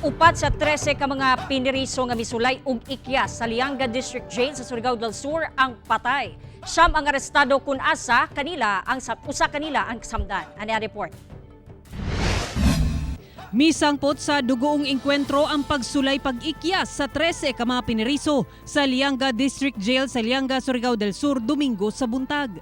4 sa 13 ka mga piniriso nga misulay og ikyas sa Lianga District Jail sa Surigao del Sur ang patay. 9 ang arestado kun asa kanila ang usa kanila ang samdan. Ani ang report. Misangpot sa dugoong engkwentro ang pagsulay pag-ikyas sa 13 ka mga piniriso sa Lianga District Jail sa Lianga, Surigao del Sur, Domingo sa buntag.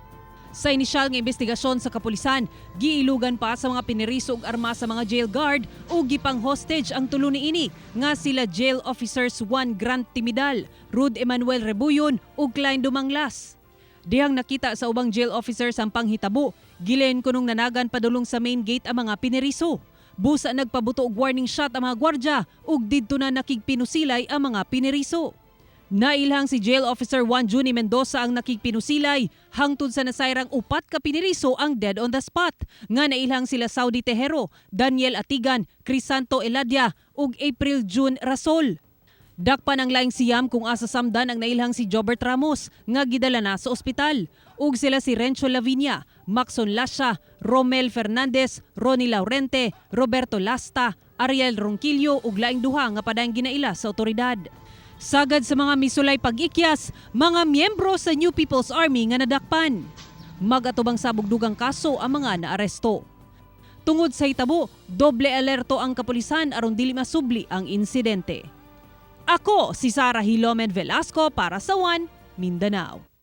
Sa inisyal nga investigasyon sa kapulisan, giilugan pa sa mga piniriso og arma sa mga jail guard ug gipang hostage ang tulo niini nga sila jail officers Juan Grant Timidal, Rud Emmanuel Rebuyon ug Klein Dumanglas. Dihang nakita sa ubang jail officers ang panghitabo, gilen kunong nanagan padulong sa main gate ang mga piniriso. Busa nagpabuto og warning shot ang mga gwardya ug didto na nakigpinusilay ang mga piniriso. Nailhang si Jail Officer Juan Juni Mendoza ang nakigpinusilay hangtod sa nasayrang upat ka piniriso ang dead on the spot. Nga nailhang sila Saudi Tejero, Daniel Atigan, Crisanto Eladia ug April June Rasol. Dakpan ang laing 9 kung asa samdan ang nailhang si Jobert Ramos nga gidala na sa ospital. Ug sila si Rencho Lavinia, Maxon Lasha, Romel Fernandez, Ronnie Laurente, Roberto Lasta, Ariel Ronquillo ug laing duha nga padayong ginaila sa otoridad. Sagad sa mga misulay pag-ikyas, mga miyembro sa New People's Army nga nadakpan. Mag-atubang sa bugdugang kaso ang mga naaresto. Tungod sa hitabo, doble alerto ang kapulisan aron dili masubli ang insidente. Ako si Sara Hilomen Velasco para sa One Mindanao.